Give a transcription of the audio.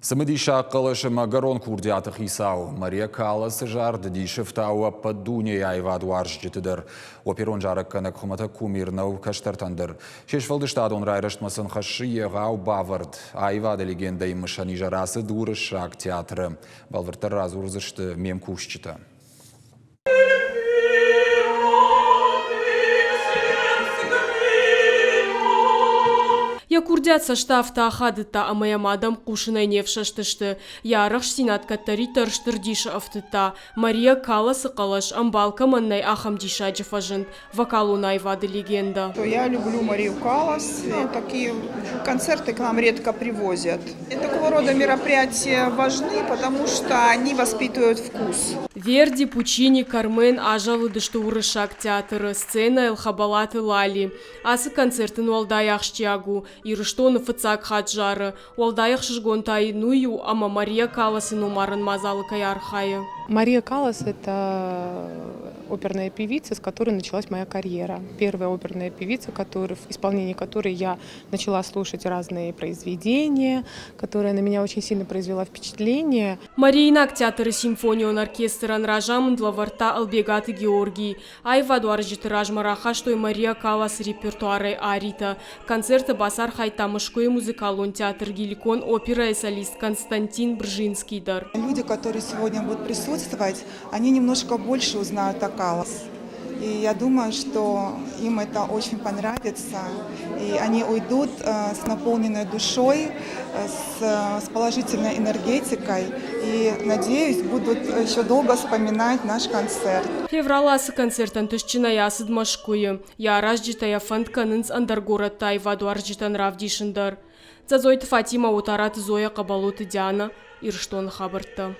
Цымыдисаг хъӕлӕс ӕмӕ ӕгӕрон курдиаты хицау Мария Калласы зард дисы фтауы ӕппӕт дунейы аивадуарзджыты дӕр. Оперон зарӕггӕнӕг хуымӕтӕг кумир нӕу кӕстӕртӕн дӕр. Се сфӕлдыстадон райрӕзтмӕ сын хӕссы егъау бавӕрд. Аивады легендӕйы мысӕн изӕр ацыд Уырыссаг театры. Бӕлвырддӕр радзурдзысты ме мкусджытӕ. Йӕ курдиат цӕсты афтӕ ахадыдта, ӕмӕ йӕм адӕм хъусынӕй не фсӕстысты. Йӕ арӕхстдзинад кӕддӕриддӕр стыр дисы ӕфтыдта. Мария Калласы хъӕлӕс ӕмбал кӕмӕн нӕй, ахӕм диссаджы фӕзынд, вокалон аивады легендӕ. Я люблю Марию Каллас. Такие концерты к нам редко привозят. Такого рода мероприятия важны, потому что они воспитывают вкус. Верди, Пучини, Кармен азӕлыдысты уырыссаг театры сценӕйыл Хӕбӕлаты Лали. Ацы концерт ын уӕлдай ахсджиаг у, Ирыстоны фыццаг хатт зары. Уӕлдай ӕхсызгон та йын уый у, ӕмӕ Мария Калласы номарӕн мадзалы кӕй архайы. Мария Каллас – это оперная певица, с которой началась моя карьера. Первая оперная певица, который, в исполнении которой я начала слушать разные произведения, которые на меня очень сильно произвела впечатление. Мариинаг театры симфонион оркестрӕн разамынд лӕвӕрдта Ӕлбегаты Георгий. Аивадуарзджыты размӕ рахастой Мария Калласы репертуарӕй аритӕ. Концерты бацархайдта Мӕскуыйы музыкалон театр Геликон оперӕйы солист Константин Бржинский дӕр. Люди, которые сегодня будут присутствовать, они немножко больше узнают о Каллас. И я думаю, что им это очень понравится. И они уйдут с наполненной душой, с положительной энергетикой. И, надеюсь, будут еще долго вспоминать наш концерт. Февралы ацы концерт ӕнтыстджынӕй ацыд Мӕскуыйы. Йӕ аразджытӕ йӕ фӕнд кӕнынц ӕндӕр горӕтты аивадуарзджытӕн равдисын дӕр. Дзӕдзойты Фатимӕ, Отараты Зоя, Хъӕбӕлоты Диана, Ирыстоны хабӕрттӕ.